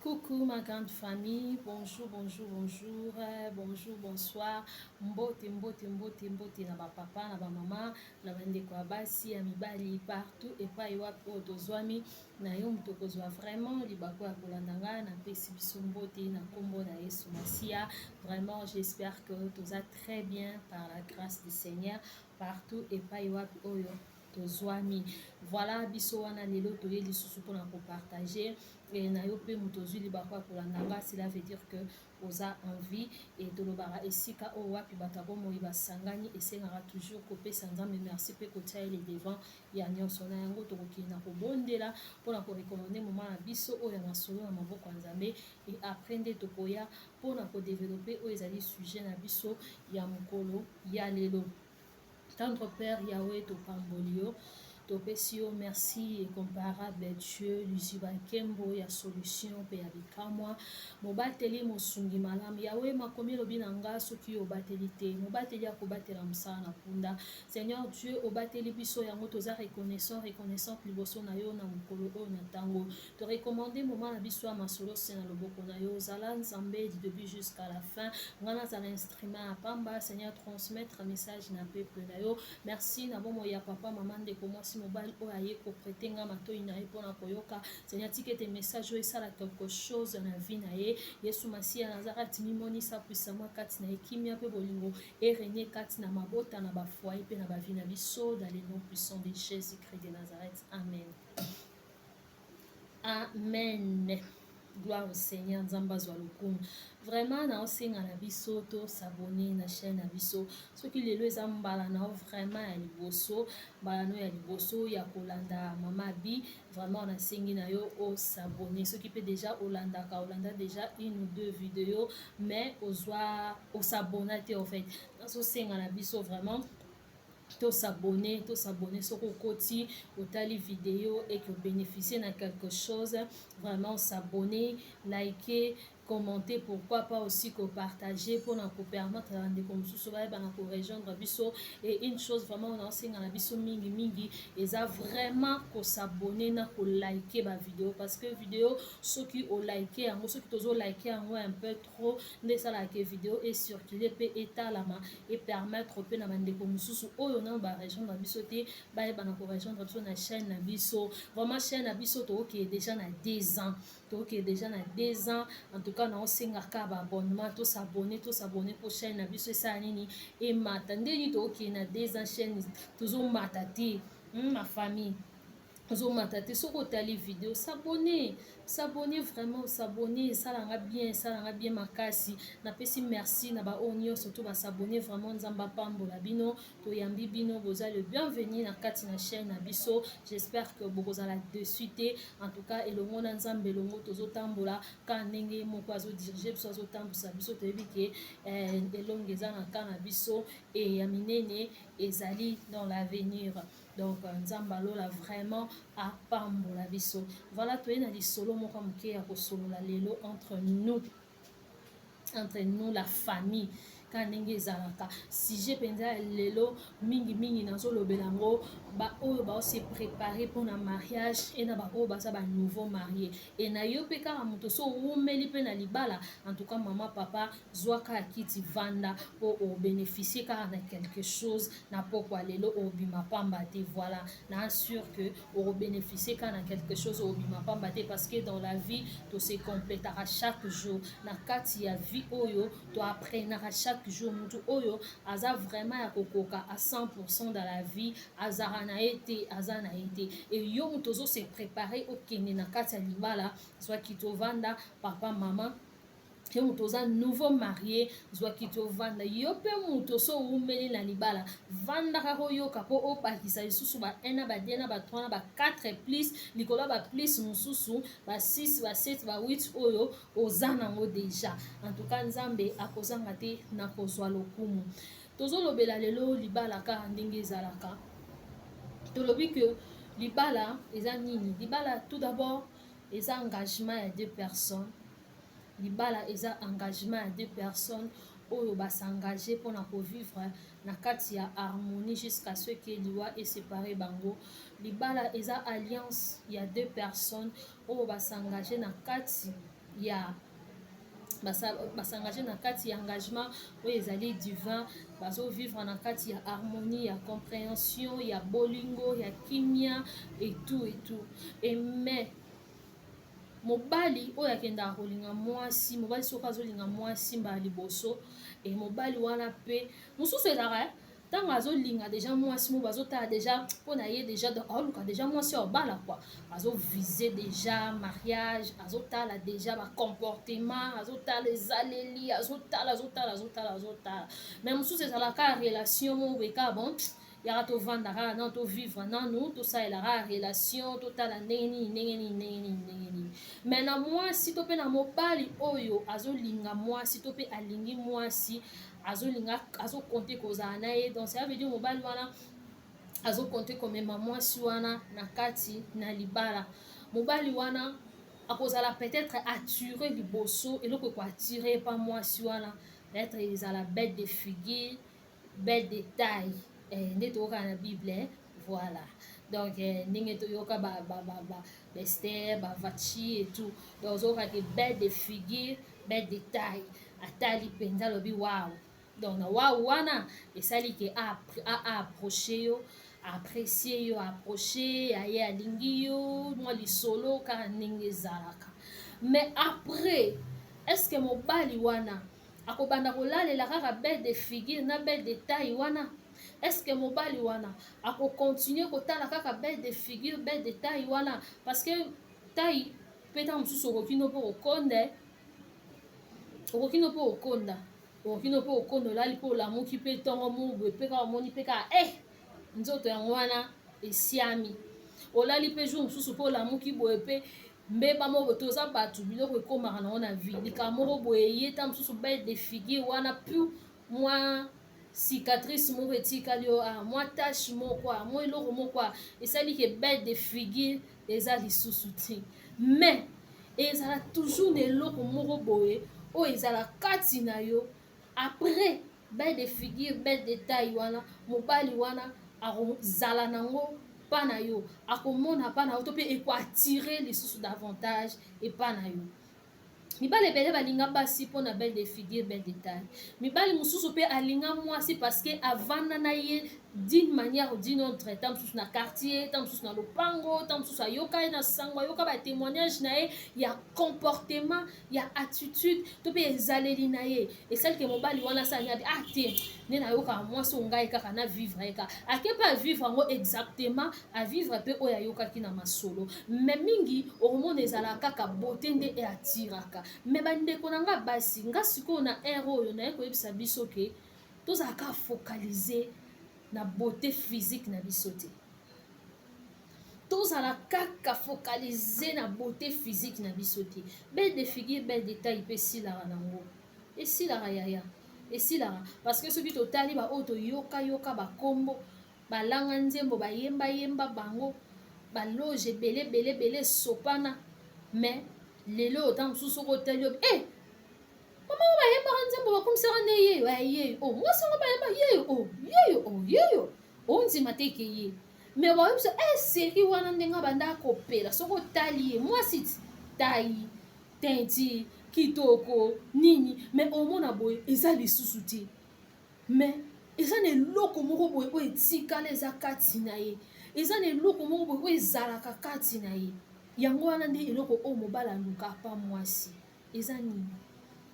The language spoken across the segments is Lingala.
Coucou ma grande famille, bonjour, bonjour, bonjour, bonjour, bonsoir. Mbote, mbote, mbote, mbote na ba papa, na ba mama, na ba ndeko ya basi, ya mibali, partout epai wapi oyo tozwami na yo moto okozwa vraiment libaku ya kolanda ngai. Napesi biso mbote na nkombo na Yesu Masiya. Vraiment, j'espère que toza très bien par la grâce du Seigneur partout epai wapi oyo tozwami. Voilà, biso wana lelo toye lisusu mpona kopartager na yo mpe moto ozwi libaku ya kolanda nga, cela veut dire que oza en vie. E tolobaka esika oyo wapi bato ya bomoi basangani, esengaka toujours kopesa Nzambe merci mpe kotia ye le devant ya nyonso. Na yango tokokende na kobondela mpona korecommander moment na biso oyo ya masolo na maboko ya Nzambe, et après nde tokoya mpona kodévelopper oyo ezali sujet na biso ya mokolo ya lelo. Tendre Père Yahweh, topamboli yo, topesi yo merci incomparable Dieu, liziba nkembo ya solution mpe ya bikamwa, mobateli, mosungi malamu. Yahweh, makomi elobi na nga, soki yo obateli te, mobateli akobatela mosala na mpunda. Seigneur Dieu, obateli biso, yango toza reconnaissant, reconnaissante liboso na yo na mokolo oyo. Na ntango torecommander moment na biso ya masolo se na loboko na yo, ozala Nzambe du début jusqu'à la fin. Nga nazala instrument ya pamba. Seigneur, transmettre message na peuple na yo. Merci na bomoi ya papa, mama, ndeko mwasi, mobali oyo aye koprêter nga matoi na ye mpona koyoka. Seigneur, tika ete message oyo esala quelque chose na vie na ye. Yesu Masiya Nazareth, mimonisa puissamment kati na ye, kimia mpe bolingo erégner kati na mabota, na bafoyer mpe na bavie na biso, dans le nom puissant de Jésus Christ de Nazareth, amen, amen. Gloire au Seigneur, Nzambe azwa lokumu. Vraiment, naosenga na biso tos'abonner na chaîne na biso. Soki lelo eza mbala na yo vraiment ya liboso, mbala no ya liboso ya kolanda Mama Bi, vraiment nasengi na yo os'abonner. Soki mpe déjà olandaka, olanda déjà une ou deux vidéos, mais ozwa os'abonner te, en fait nazosenga na biso vraiment tos'abonner, tos'abonner. Soki okoti, otali vidéo et que obénéficie na quelque chose, vraiment s'abonner, liker, commenter, pourquoi pas aussi kopartager mpona kopermettre bandeko mosusu bayeba na korejoindre biso. Et une chose vraiment naosenga na biso mingimingi eza vraiment kos'abonner na koliker bavidéo, parce que vidéo, soki oliker yango, soki tozoliker yango un peu trop, nde esalaka vidéo ecirculer mpe etalama, epermettre mpe na bandeko mosusu oyo nano barejoindre biso te bayeba na korejoindre biso na chaîne na biso. Vraiment, chaîne na biso tookee déjà na 2 ans, tokee déjà na 2 ans. En tout cas, naosengaka baabonnement, tos'abonner, tos'abonner mpo chaîne na biso esala nini? Emata. Ndeni tookee na 2 ans, chaîne tozomata te, ma famille, ozomata te. Soki otali vidéo, s'abonner, s'abonner, vraiment s'abonner, esalanga bien, esalanga bien makasi. Napesi merci na baoyo nyonso to bas'abonner. Vraiment, Nzambe apambola bino. Toyambi bino, boza le bienvenu na kati na chaîne na biso. J'espère que bokozala déçus te. En tout cas, elongo na Nzambe, elongo tozotambola ka ndenge moko azodiriger biso, azotambusa biso. Toyebi ke elongo eza na ka na biso e ya minene ezali dans l'avenir. Donc Nzambe alola vraiment apambola biso. Voilà, toye na lisolo moko moke ya kosolola lelo entre nous, entre nous la famille, kaka ndenge ezalaka. Sujet mpenza ya lelo, mingimingi nazolobela yango baoyo baose préparer mpona mariage e na baoyo baza banouveau marié e na yo mpe kaka moto so owumeli mpe na libala. En tout cas, mama, papa, zwa kaka kiti, vanda mpo obénéficie kaka na quelque chose na pokwa lelo, obima pamba te. Voilà, na sûr que okobénéficie kaka na quelque chose, obima pamba te, parce que dans la vie tose complétaka chaque jour. Na kati ya vie oyo toapprenaka chaque jour. Motu oyo aza vraiment ya kokoka à 100% dans la vie azalaka na ye te, aza na ye te. E yo moto ozose préparer okende na kati ya libala, zwaki tovanda, papa, mama. Yo moto oza nouveau marié, zwaki tovanda. Yo mpe moto so owumeli na libala, vanda kaka, oyoka mpo obakisa lisusu ba 1 na ba 2 na ba 3 na ba 4 plus likolo ya ba plus mosusu, ba 6, ba 7, ba 8 oyo oza nango déjà. En tout cas, Nzambe akozanga te na kozwa lokumu. Tozolobela lelo libala kaka ndenge ezalaka. Tolobi ke libala eza nini? Libala, tout d'abord, eza engagement ya deux personnes. Libala eza engagement ya deux personnes oyo bas'engager mpona kovivre na kati ya harmonie jusqu'à ce que liwa eséparer bango. Libala eza alliance ya deux personnes oyo bas'engager na kati. ya basengage na kati ya engagement oyo ezali divin, bazovivre na kati ya harmonie, ya compréhension, ya bolingo, ya kimia et tout et tout. Et mais mobali oyo akendaka kolinga mwasi, mobali soki azolinga mwasi mbala liboso, e mobali wana mpe mosusu ezalaka ntango azolinga déjà mwasi mo, bazotala déjà mpo na ye déjà, donc aoluka déjà mwasi oyo obala quoi, azovise déjà mariage, azotala déjà bacomportement, azotala ezaleli, azotala, azotala, azotala, azotala. Mais mosusu ezalaka relation moko boye kaka, bon, yaka tovanda kaka nano, tovivre nanu, tosalela kaka relation, totala ndenge nini, ndenge nini, ndenge nini, ndenge nini. Mais na mwasi to mpe na mobali oyo azolinga mwasi to mpe alingi mwasi, azolinga, azocompter kozala na ye, donc ça veut dire mobali wana azocompter komema mwasi wana na kati na libala. Mobali wana akozala peut-être attiré liboso, eloko ekoattirer epa mwasi wana peut-être ezala belle de figure, belle de taille, nde toyokaka na Bible, eh? Voilà, donc ndenge toyoka baEsther, baVashti et tout. Donc ozokaka belle de figure, belle de taille, atali mpenza, alobi wow. Donc na wow wana esali ke aapproche yo, apprécie yo, approche aye, alingi yo, mwa lisolo kaka ndenge ezalaka. Mais après, est ce que mobali wana akobanda kolalela kaka belle de figure na belle de taille wana? Est ce que mobali wana akocontinuer kotala kaka belle de figure, belle de taille wana? Parce que taille mpe, ntango mosusu okoki no mpo kokonda, okoki no mpo kokonda, okoki no mpo kokonda, olali mpe olamuki mpe ntongo moboye mpe kaka omoni mpe kaka nzoto yango wana esiami. Olali mpe jour mosusu mpe olamuki boye mpe mbeba moko. Toza bato, biloko ekomaka nango na vie, likambo moko boye ye ta mosusu, belle de figure wana pu mwa cicatrice moko etikali yo, mwa tache moko, mwa eloko moko esali ke belle de figure eza lisusu te. Mais ezala toujours na eloko moko boye oyo ezala kati na yo après belle de figure, belle de taille wana. Mobali wana akozala nango mpa na yo, akomona mpa na yo to mpe ekoattirer lisusu davantage epa na yo. Mibali ebele balinga basi mpona belle de figure, belle de taille. Mibali mosusu mpe alinga mwasi parce que avanda na ye d'une manière ou d'une autre, ta mosusu na quartier, ta mosusu na lopango, ta mosusu ayoka ye na sango, ayoka batémoignage na ye ya comportement, ya attitude to mpe ezaleli na ye. Esalike mobali wana asali abi: ah te, nde nayokaka mwasi oyo, ngai kaka na vivre ye kaka. Ake mpe avivre yango exactement, avivre mpe oyo ayokaki na masolo. Mais mingi okomona ezalaka kaka beauté nde eattiraka. Mais bandeko na nga basi, nga sikoyo na ere oyo naye koyebisa biso ke tozalaka focalisé na beauté physique na biso te. Tozala kaka focalisé na beauté physique na biso te. Belle de figure, belle de taille mpe esilaka nango, esilaka yaya, esilaka. Parce que soki totali baoyo toyokayoka bakombo, balanga nzembo, bayembayemba bango, baloge ebele ebele ebele esopana, mais lelo oyo ntango mosusu soki otali yo, mama oyo bayembaka nzembo, bakomisaka nde ye ye o mwasi yango bayemba yeyo o yeyo o yeyo, ondima te ke ye. Mais bayebisa série wana ndenge abanda kopela, soki otali ye mwasi ti tai teinture kitoko nini, mais omona boye eza lisusu te. Mais eza na eloko moko boye oyo etikala, eza kati na ye, eza na eloko moko boye oyo ezalaka kati na ye. Yango wana nde eloko oyo mobali aluka pa mwasi eza nini?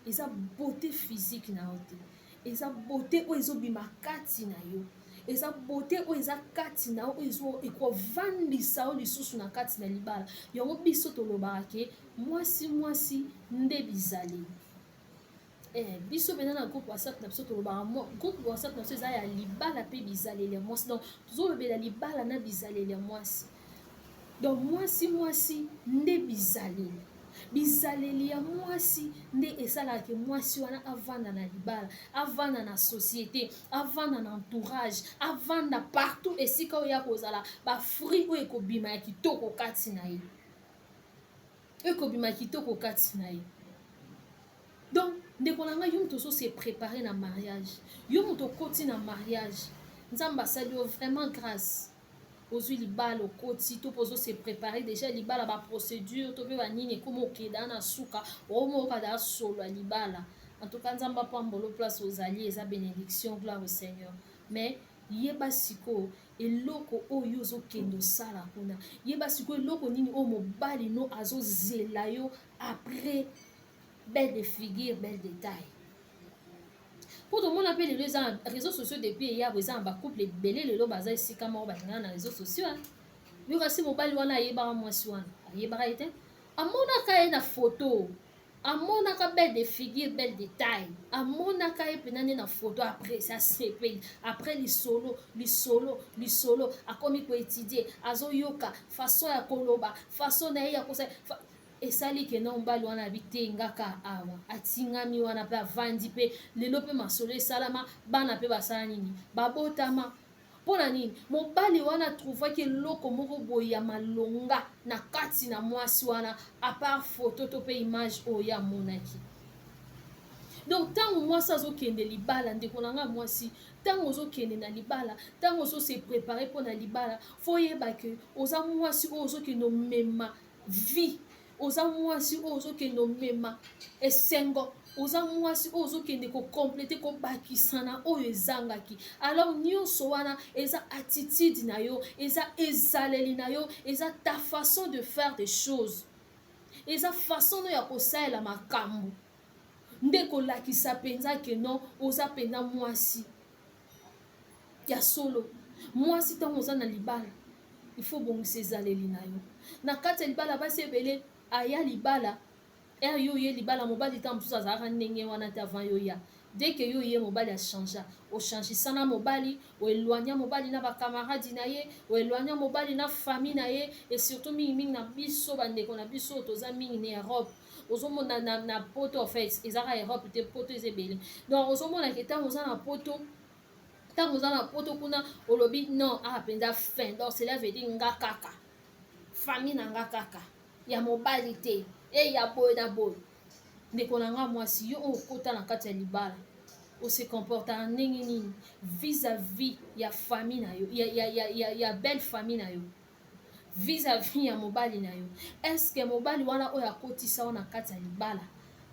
Eza beauté physique na yo te, eza beauté oyo ezobima kati na yo, eza beauté oyo eza kati na yo, oyo ekovandisa yo lisusu na kati na libala. Yango biso tolobaka ke mwasi, mwasi nde bizaleli. Biso mpenza na groupe WhatsApp na biso tolobaka, groupe WhatsApp na biso eza ya libala mpe bizaleli ya mwasi. Donc tozolobela libala na bizaleli ya mwasi. Donc mwasi, mwasi nde bizaleli. Bizaleli ya mwasi nde esalaka ke mwasi wana avanda na libala, avanda na société, avanda na entourage, avanda partout esika oyo ya kozala, bafruit oyo ekobima ya kitoko kati na ye, oyo ekobima kitoko kati na ye. Donc ndeko na ngai, yo moto ozose préparer na mariage, yo moto okoti na mariage, Nzambe asali yo vraiment grâce. Ozwi libala, okoti to mpo ozose préparer déjà libala, baprocédure to mpe banini ekómi okenda na suka, omoyoka daa solo ya libala. En tout cas, Nzambe apambolo place ozali, eza bénédiction, gloire au Seigneur. Mais yeba sikoyo eloko oyo ozokende osala kuna, yeba sikoyo eloko nini oyo mobali no azozela yo après belle de figure, belle de taille. Mpo tomona mpe lelo eza na réseaux sociaux, depuis eyabo eza na bacouple ebele lelo baza esika moko, balingana na réseaux sociaux. Yo kasi mobali wana ayebaka mwasi wana, ayebaka ye te, amonaka ye na photo, amonaka belle de figure, belle de taille, amonaka ye mpena nde na photo. Après ça sepeli, après lisolo, lisolo, lisolo, akomi koétudier, azoyoka façon ya koloba, façon na ye ya kosala, esali ke na mobali wana abi te, ngaka awa atingami wana mpe avandi mpe lelo mpe masolo esalama, bana mpe basala nini, babotama. Mpo na nini? Mobali wana atrouvaki eloko moko boye ya malonga na kati na mwasi wana, à part photo to mpe image oyo amonaki. Donc ntango mwasi azokende libala, ndeko na nga mwasi, ntango ozokende na libala, ntango ozose préparer mpo na libala, faut oyeba ke oza mwasi oyo ozokende omema vie, oza mwasi oyo ozokende omema esengo, oza mwasi oyo ozokende kocompléter, kobakisa na oyo ezangaki. Alors nyonso wana eza attitude na yo, eza ezaleli na yo, eza ta façon de faire des choses, eza façon no ya kosalela makambo nde kolakisa mpenza ke non, oza mpenza mwasi ya solo. Mwasi, ntango oza na libala, il faut bongisa ezaleli na yo na kati ya libala. Basi ebele aya libala, ere yo ye libala, mobali ntango mosusu azalaka ndenge wana te avant yo ya. Dès que yo ye, mobali achange, ochangisa na mobali, oéloigna mobali na bacamarade na ye, oéloigna mobali na famille na ye. Et surtout mingimingi na biso bandeko na biso oyo toza mingi na Europe, ozomona na poto, en fait ezaka Europe te, poto eza ebele. Donc ozomona ke ntango oza na poto, ntango oza na poto kuna, olobi non, ah mpenza fin. Donc cela veut dire nga kaka famille na nga kaka ya mobali te, e ya boye na boye. Ndeko na nga mwasi, yo oyo okota na kati ya libala, ose comportaka ndenge nini vis-à-vis ya famille na yo, ya belle famille na yo, vis-à-vis ya mobali na yo? Est-ce mobali wana oyo akotisa yo na kati ya libala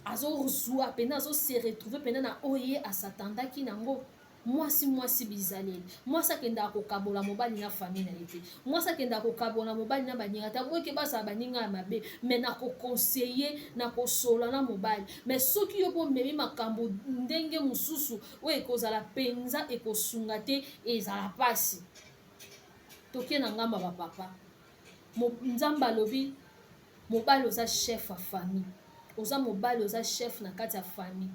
azozwa mpenza, azose retrouver mpenza na oyo ye asatandaki nango? Mwasi, mwasi bizaleli, mwasi akendaka kokabola mobali na famille na ye te, mwasi akendaka kokabola mobali na baninga te. Moke bazala baninga ya mabe, mais na koconseiller, na kosola na mobali. Mais soki yo bomemi makambo ndenge mosusu oyo ekozala mpenza ekosunga te, ezala mpasi. Toke na ngambo ya bapapa. Nzambe alobi mobali oza chef ya famille, oza mobali, oza chef na kati ya famille.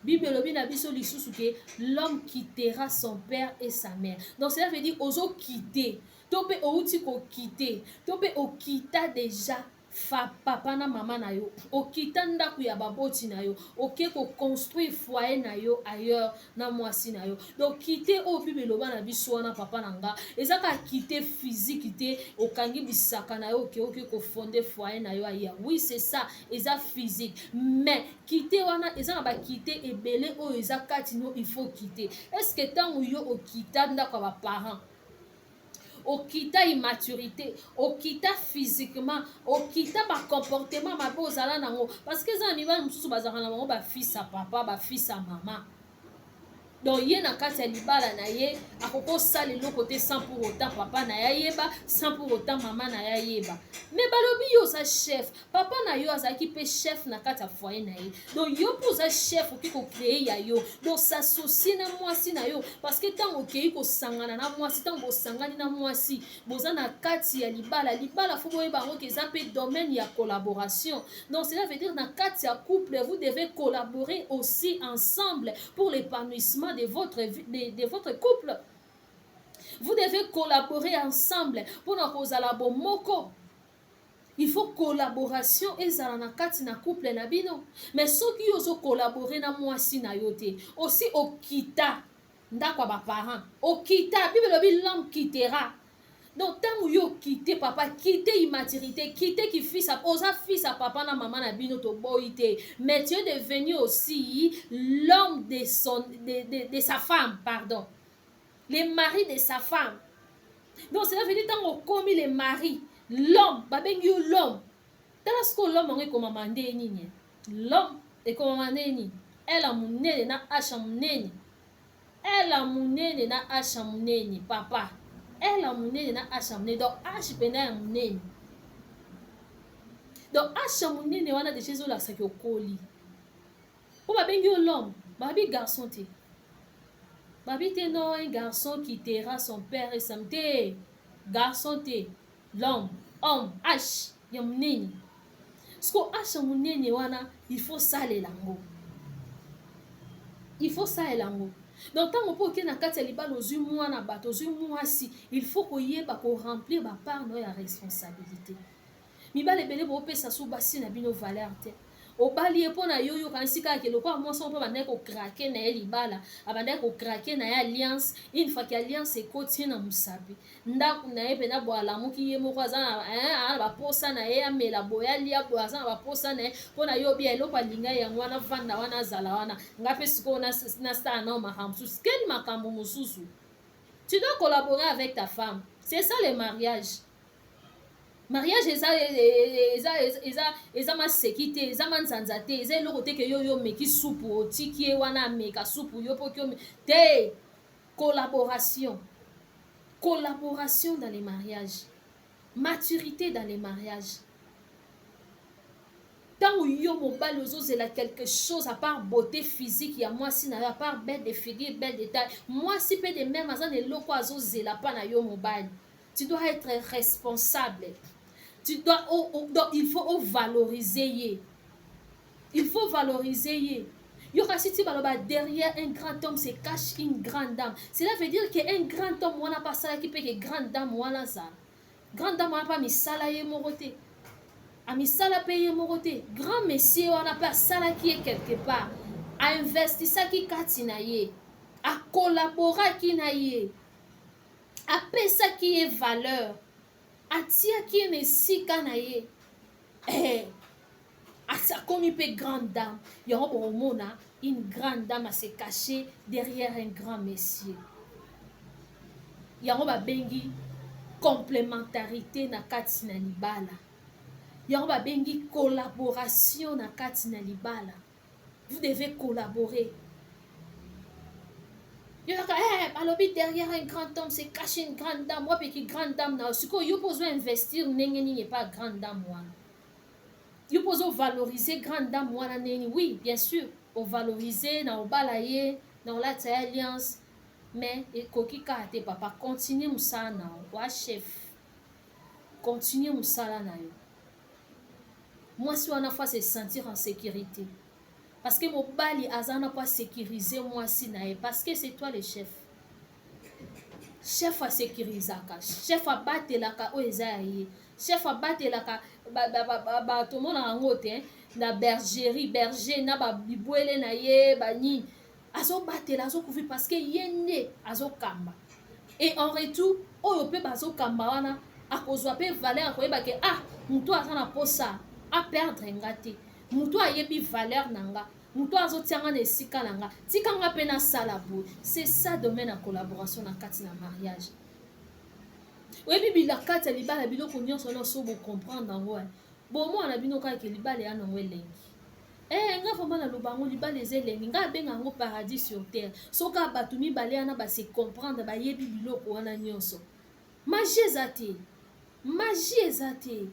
Bible elobi na biso lisusu ke l'homme quittera son père et sa mère. Donc cela veut dire ozokite to mpe outi kokite to mpe okita déjà fa papa na mama na yo, okita ndako ya baboti na yo, oke koconstruire foyer na yo ailleurs na mwasi na yo. Donc quitter oyo Bible eloba na biso wana, papa na nga, eza kaka quitter physique te, okangi bisaka na yo, oke kofonder foyer na yo ailleurs. Oui, c'est ça, eza physique, mais quitter wana eza na baquitter ebele oyo eza kati no. Il faut quitter. Est ce que ntango yo okita ndako ya baparent, okita immaturité, okita physiquement, okita bacomportement mabe ozala nango? Parce que eza na mibali mosusu bazalaka na bango bafils ya papa, bafils ya mama. Donc ye na kati ya libala na ye akoki osala eloko te sans pour autant papa na ye ayeba, sans pour autant mama na ye ayeba. Mais balobi yo oza chef, papa na yo azalaki mpe chef na kati ya foyer na ye. Donc yo mpo oza chef, okoki kocréer ya yo, donc s'associe na mwasi na yo. Parce que ntango okei kosangana na mwasi, ntango bosangani na mwasi, boza na kati ya libala, libala faut boyeba yango ke eza mpe domaine ya collaboration. Donc cela veut dire na kati ya couple, vous devez collaborer aussi ensemble pour l'épanouissement de votre couple. Vous devez collaborer ensemble mpona kozala bomoko. Il faut collaboration ezala na kati na couple na bino. Mais soki yo ozocollaborer na mwasi na yo te, osi okita ndako ya baparent, okita, Bible elobi l'homme quittera. Donc ntango yo okite papa, quitte immaturité, quitte ki fils, oza fils ya papa na mama na bino, toboyi te, mais tu es devenu aussi l'homme de, son, de sa femme, pardon, le mari de sa femme. Donc cela veut dire ntango okomi le mari, l'homme, babengi yo l'homme. Tala sikoyo l'homme yango ekomama nde nini? L'homme ekomama nde nini? L ya monene na H ya monene. L ya monene na H ya monene, papa. L ya monene na H ya monene. Donc H mpenza ya monene. Donc H ya monene wana deja ezolakisaki okoli. Mpo babengi yo l'homme, babi garçon te. Babi te non, un garçon quittera son père et sa te. Garçon te. L'homme, homme, H ya monene. Siko H ya monene wana, il faut salela yango. Il faut salela yango. Donc ntango mpo okei na kati ya libala, ozwi mwana bato, ozwi mwasi, il faut koyeba koremplir bapart na yo ya responsabilité. Mibale ebele boopesa so basi na bino valeur te. Obali ye mpo na yo, yokanisi kaka ke lokola mwasi mpo abandaki kocraquer na ye libala, abandaki kocraquer na ye alliance. Une fois ke alliance ekoti ye na mosapi, ndako na ye mpena boye, alamuki ye moko, aza na baposa na ye, amela boye, alia boye, aza na baposa na ye. Mpo na yo bia eloko alinga yango wana, vanda wana, azala wana. Nga mpe sikoyo nasala nao makambo mosusu. Quel makambo mosusu? Tu dois collaborer avec ta femme, c'est ça le mariage. Mariage eza maseki te, eza manzanza te, eza eloko te ke yo omeki supu, otiki ye wana ameka supu, yo mpo ki te. Collaboration, collaboration dans les mariages, maturité dans les mariages. Ntango yo mobali ozozela quelque chose à part beauté physique ya mwasi na yo, à part belle de figure, belle de taille, mwasi mpe de même aza na eloko azozela mpa na yo mobali. Tu dois être responsable. Tu dois, oh, oh, donc il faut valoriser ye, il faut valoriser ye. Yo kasi ti baloba: derrière un grand homme se cache une grande dame. Cela veut dire que un grand homme wana mpe asalaki mpe ke grande dame wana azala grande dame wana, mpe amisala ye moko te, amisala mpe ye moko te. Grand monsieur wana mpe asalaki ye quelque part, ainvestisaki kati na ye, akolaboraki na ye, apesaki ye valeur, atiaki ye na esika na ye, akomi mpe grande dame. Yango bokomona une grande dame ase cacher derrière un grand monsieur. Yango babengi complémentarité na kati na libala, yango babengi collaboration na kati na libala. Vous devez collaborer. Yo kaka balobi derrière un grand homme se cache une grande dame. Wapeki grande dame na yo sikoyo, yo mpo ozwa investir ndenge nini epa grande dame wana? Yo mpo ozovaloriser grande dame wana ndenge? Oui, bien sûr, ovaloriser na obala ye, na olatisa ye alliance, mais ekoki kaka te. Papa, continue mosala na yo wa chef, continue mosala na yo. Mwasi wana faut se sentir en sécurité, parce que mobali aza wana mpo asécuriser mwasi na ye, parce que c'est toi le chef. Chef asécurisaka, chef abatelaka oyo eza ya ye, chef abatelaka. Tomonaka yango te na bergerie, berger na babibwele na ye banini, azobatela, azokufi, parce que ye nde azokamba. Et en retour, oyo mpe bazokamba wana akozwa mpe valeur, akoyeba ke ah, moto aza na posa aperdre nga te, moto ayebi valeur na nga, moto azotia nga na esika na nga, tika nga mpe nasala boye. C'est ça domaine ya collaboration na kati na mariage. Oyebi bila kati ya libala, biloko nyonso wana so bocomprendre yango, bomwana bino kaka ke libala eya nango elengi. Nga vraiment naloba yango, libala eza elengi. Nga abenga yango paradis sur terre. Soki bato mibale wana base comprendre, bayebi biloko wana nyonso, magie eza te, magie eza te.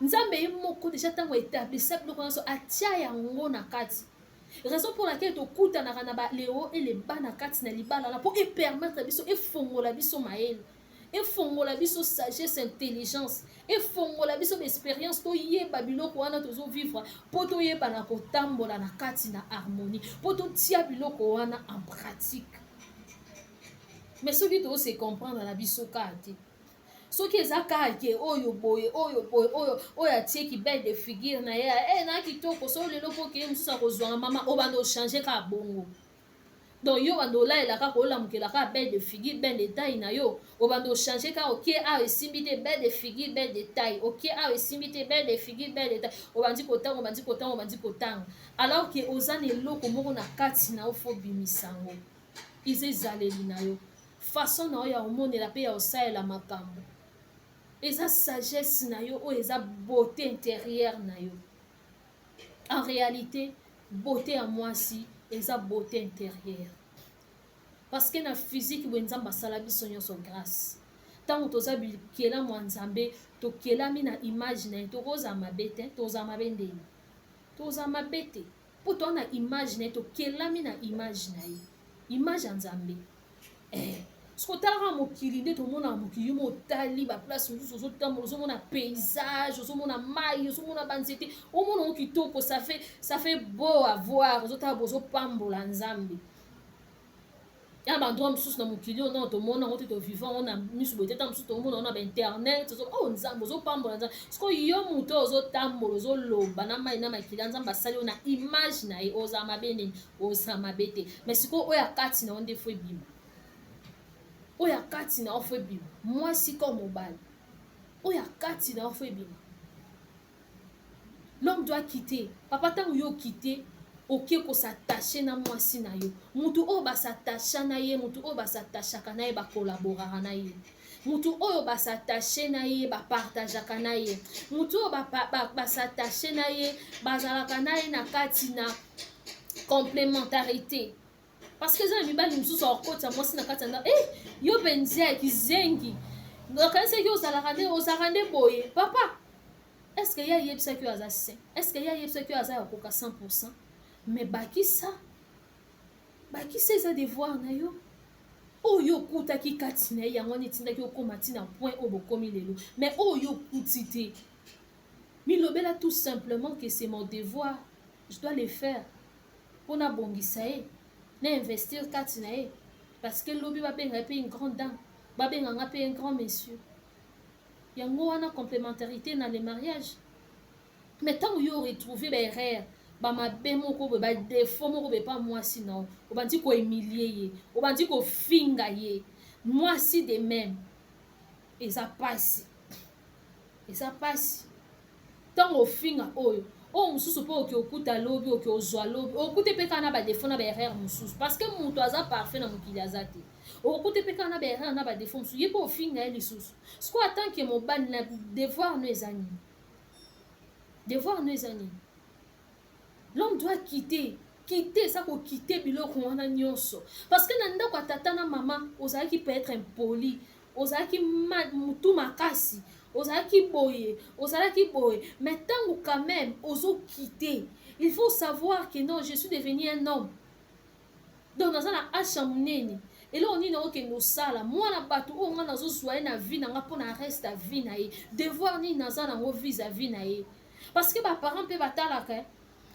Nzambe ye moko deja ntango établisa biloko nyonso, atia yango na kati. Raison pour laquelle tokutanaka na baleo eleba na kati na libala wana, mpo epermettre biso, efongola biso mayele, efongola biso sagesse, intelligence, efongola biso baexpérience, toyeba biloko wana tozovivre, mpo toyeba na kotambola na kati na harmonie, mpo totia biloko wana en pratique. Mais soki tose comprendre na biso kaka te, soki eza kaka ke oyo boye, oyo boye, oyo oyo atieki belle de figure na ye, na kitoko, so lelo mpo okeye mosusu akozwanga mama, obanda ochange kaka bongo. Donc yo banda olalela kaka, olamukela kaka belle de figure, belle de taille na yo, obanda ochange kaka. Okie awa, esimbi te, belle de figure, belle de taille. Okie awa, esimbi te, belle de figure, belle de taille. Obandi kotanga, obandi kotanga, obandi kotanga, alors ke oza na eloko moko na kati na yo, faut bimisa yango. Eza ezaleli na yo. Façon na yo ya komonela mpe ya kosalela makambo eza sagesse na yo, oyo eza beauté intérieure na yo. En réalité, beauté ya mwasi eza beauté intérieure, parce que na physique boye, Nzambe asala biso nyonso grâce. Ntango toza bikelamu ya Nzambe, tokelami na image na ye, tokozala mabe te. Tozala mabe ndeni? Tozala mabe te, mpo toza na image na ye, tokelami na image na ye, image ya Nzambe. Soki otalaka mokili nde tomonaka mokili, mo otali baplace mosusu, ozotambola, ozomona paysage, ozomona mai, ozomona banzete, omona ngo kitoko, ça fait beau à voir. Ozotala, bozopambola Nzambe ya baendroit mosusu na mokili oyo. Nano tomona yango te, tovivre yango na miso boye te. Ta mosusu tomona yango na bainternet. Oh Nzambe, ozopambola Nzambe. Sikoyo yo moto oyo ozotambola, ozoloba na mai na makili ya Nzambe, asali oyo na image na ye, ozala mabe nini? Ozala mabe te. Mais sikoyo oyo akati na yo nde faut ebima, oyo akati na yo faut ebima. Mwasi ko mobali, oyo akati na yo faut ebima. L'homme doit quitter. Papa, ntango yo okite, oke kos'attacher na mwasi na yo, mutu oyo bas'attacha na ye, mutu oyo bas'attachaka na ye, bacollaboraka na ye, mutu oyo bas'attache na ye, bapartageaka na ye, mutu oyo bas'attache na ye, bazalaka na ye na kati na complémentarité. Parce que eza na mibali mosusu akokotisa mwasi na kati ya ndako: "Eh, yo mpenza ya kizengi, okanisaki ozalaka nde, ozalaka nde boye." Papa, est ce que ye ayebisaki oyo aza saint? Est ce que ye ayebisaki oyo aza ya kokoka 100? Mais bakisa, bakisa, eza devoir na yo. Oyo okutaki kati na ye, yango wana etindaki okóma ntina point oyo bokomi lelo. Mais oyo okuti te, milobela tout simplement que c'est mon devoir, je dois le faire mpo nabongisa ye, na investir kati na ye, parce que lobi babenga ye mpe une grande dame, babenganga mpe un grand monsieur. Yango wana complémentarité na le mariage. Mais ntango yo retrouve baerreur, bamabe moko boye, badéfaut moko boye pa mwasi na yo, obandi kohumilie ye, obandi kofinga ye, mwasi de même, eza pasi, eza pasi. Ntango ofinga oyo, oyo mosusu mpo oke okuta lobi, oke ozwa lobi, okute mpe kaka na badéfaut na baerreur mosusu, parce que moto aza parfait na mokili aza te. Okute mpe kaka na baerreur na badéfaut mosusu, ye mpe ofinga ye lisusu. Sikoyo, en tant que mobali, na devoir no eza nini? Devoir no eza nini? L'homme doit quitter. Quitter eza koquitter biloko wana nyonso, parce que na ndako ya tata na mama, ozalaki peut-être impoli, ozalaki mutu makasi, ozalaki boye, ozalaki boye. Mais ntango quand même ozoquitter, il faut savoir que non, je suis devenu un homme, donc naza na âge ya monene. Eloko nini okende osala mwana bato oyo nga nazozwa ye na vie na nga mpo na reste ya vie na ye? Devoir nini naza nango vis-à-vis na ye? Parce que baparent mpe batalaka.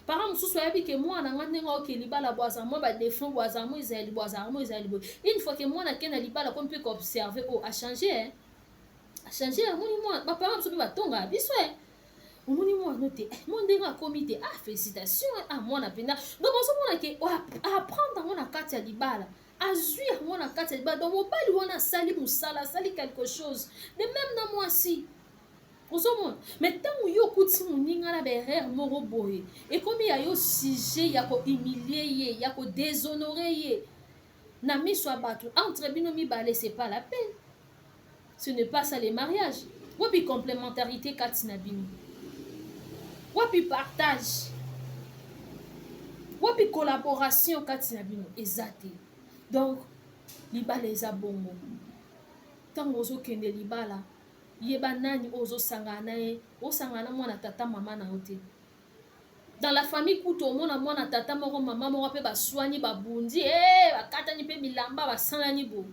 Parent mosusu ayebi ke mwana nga, ndenge oke libala bo, azala mwa badéfaut bo, azala mwa ezali bo, azala mwa ezali boye. Une fois ke mwana ake na libala, komi mpe koobserve: o achange, achange. Amoni mwana, baparent mosusu mpe batongaka biso e, omoni mwana te, mo ndenge akomi te: "Ah, félicitation, ah, mwana mpenza." Donc ozomona ke apprendre yango na kati ya libala, azwi yango na kati ya libala. Donc mobali wana asali mosala, asali quelque chose. De même na mwasi, ozomona. Mais ntango yo okuti moninga na baerreur moko boye, ekomi ya yo sujet ya kohumilie ye, ya kodéshonore ye na miso ya bato entre bino mibale, c'est pas la peine, ce n'est pas ça le mariage. Wapi complémentarité kati na bino? Wapi partage? Wapi collaboration kati na bino? Eza te. Donc libala eza bongo. Ntango ozokende libala, yeba nani oyo ozosangana na ye. Osangana na mwana tata mama na yo te. Dans la famille kutu, omona mwana tata moko, mama moko mpe baswani, babundi, e bakatani mpe bilamba, basalani boye.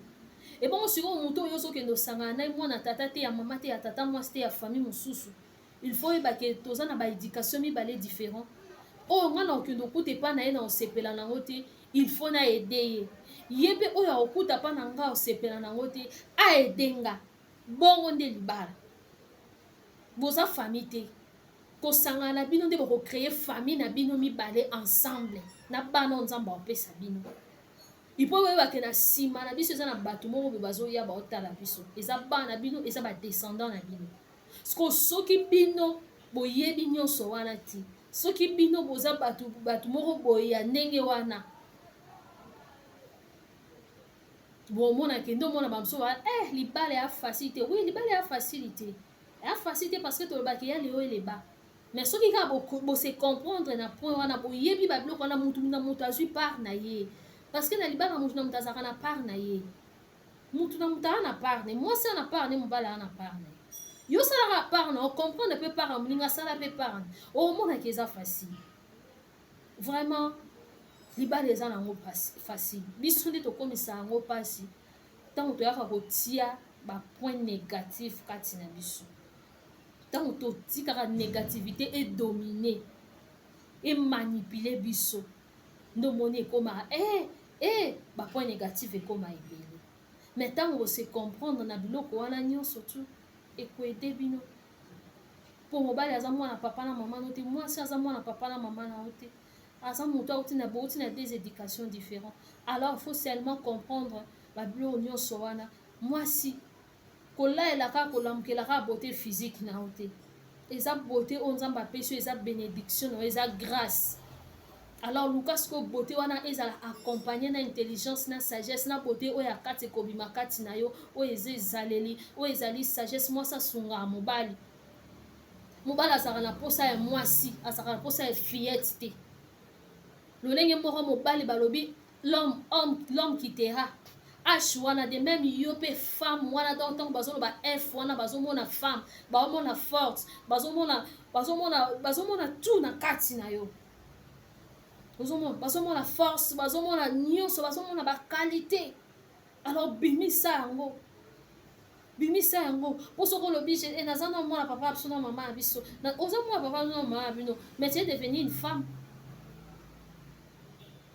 Ebongo sikoyo moto oyo ozokende osangana na ye, mwana tata te, ya mama te, ya tata mwasi te, ya famille mosusu, il faut oyeba ke toza na baéducation mibale différent. Oyo ngai na okende okuta epa na ye, na osepela nango te, il faut na aide ye. Ye mpe oyo akokuta mpa na ngai, osepela nango te, aide nga. Bongo nde libala. Boza famille te. Kosangana na bino nde bokocréer famille na bino mibale ensemble na bana oyo Nzambe akopesa bino. Ipo oyebake na nsima na biso eza na bato moko boye bazoya, baotala biso, eza bana na bino, eza badescendant na bino. Siko soki bino boyebi nyonso wana ti, soki bino boza bato, bato moko boye ya ndenge wana, Bomona kende omona bamosusu ba eh libala ya facile te. Oui, libala ya facile te, ya facile te, parce que tolobaki ya leo eleba. Mais soki kaka bose comprendre na point wana, boyebi babiloko wana, mutu na moto azwi part na ye, parce que na libala mutu na moto azalaka na part na ye. Mutu na moto aza na part na ye. Mwasi aza na part na ye, mobali aza na part na ye. Yo osalaka part na ocomprendre mpe part ya moninga, asala mpe part na omonaki, eza facile. Vraiment, libala eza nango facile. Biso nde tokomisa yango mpasi ntango toyaka kotia bapoint négatif kati na biso, ntango totikaka négativité edomine, emanipule biso. Nde omoni ekomaka bapoint négatif ekóma ebele. Mais ntango bose comprendre na biloko wana nyonso, tu ekoaider bino, mpo mobali aza mwana papa na mama no te, mwasi aza mwana papa na mama na yo te, aza moto auti na bouti na des éducations différentes. Alors il faut seulement comprendre babiloko nyonso wana. Mwasi kolayela kaka, kolamukela kaka beauté physique na yo te. Eza beauté oyo Nzambe apesi yo, eza bénédiction na yo, eza grâce. Alors luka sikoyo beauté wana ezala accompagné na intelligence, na sagesse, na beauté oyo ya kati ekobima kati na yo, oyo eza ezaleli, oyo ezali sagesse. Mwasi asungaka mobali. Mobali azalaka na posa ya mwasi, azalaka na posa ya fillette te. Lolenge moko mobali balobi l'homme, homme, l'homme quittera H wana, de même yo mpe femme wana. Donc ntango bazoloba F wana, bazomona femme, bazomona force, bazomona tout na kati na yo. Ozomona, bazomona force, bazomona nyonso, bazomona baqualité. Alors bimisa yango, bimisa yango, mpo soki olobi eh, naza na mwana papa biso na mama ya biso, oza mwana papa na mama ya bino, mais tu es devenu une femme,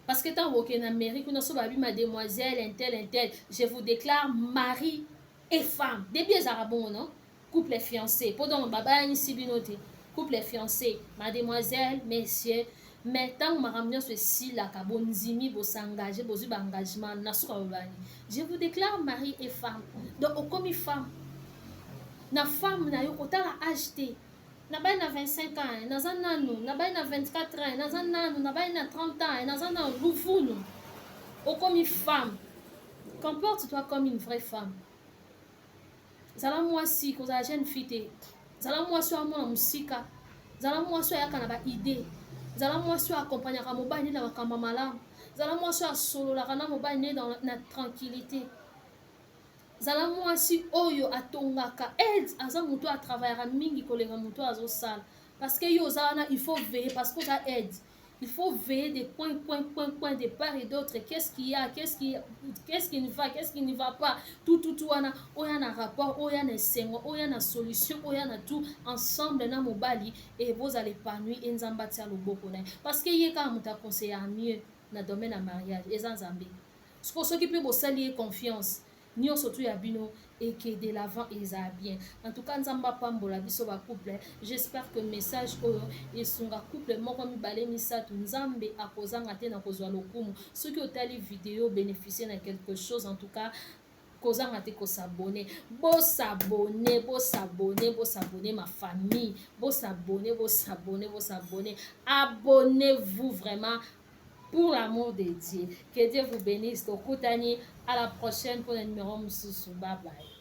parce que ntango okende na mairie kuna, so babi: "Mademoiselle intel intel, je vous déclare mari et femme." Début ezalaka bongo, non? Couple fiancé, mpo donc babayanisi bino te, couple fiancé, mademoiselle, monsieur. Mais ntango makambo nyonso esilaka, bondimi, bosengage, bozwi baengagement, na suka bolobani: "Je vous déclare mari et femme." Donc okomi femme. Na femme na yo, kotala age te. Nabali na 25 ans, naza nanu. Nabali na 24 ans, naza nanu. Nabali na 30 ans, naza nanu. Luvunu. Okomi femme, comporte-toi comme une vraie femme. Zala mwasi, kozala jeune fille te. Zala mwasi oyo amona mosika, zala mwasi oyo ayaka na baidées, zala mwasi oyo akompagnaka mobali nde na makambo malamu, zala mwasi oyo asololaka na mobali nde na tranquillité, zala mwasi oyo atongaka aide. Aza moto atravaillaka mingi koleka moto azosala, parce que yo oza wana, il faut veiller, parce que oza aide, il faut veiller de coin coin coin coin, de part et d'autre. Qu'est-ce qu'il y a, qu'est-ce qui ne va, qu'est-ce qui ne va pas, tout tout tout wana. Oya na rapport, oya na esengo, oya na solution, oya na tout ensemble na mobali e bozala épanoui. E Nzambe atia loboko na ye, parce que ye kaka moto aconseiller mieux na domaine ya mariage eza Nzambe. Siko soki mpe bosali ye confiance, nyonso tu ya bino eke de l'avant, eza bien. En tout cas, Nzambe apambola biso bacouple. J'espère que message oyo esunga couple moko, mibale, misato. Nzambe akozanga te na kozwa lokumu. Soki otali video, bénéficier na quelque chose, en tout cas kozanga te kos'abonner. Bos'abonner, bos'abonner, bos'abonner, ma famille, bos'abonner, bos'abonner, bos'abonner. Abonnez-vous vraiment pour l'amour de Dieu. Que Dieu vous bénisse. Tokutani à la prochaine pour le numéro mosusu. Bye bye.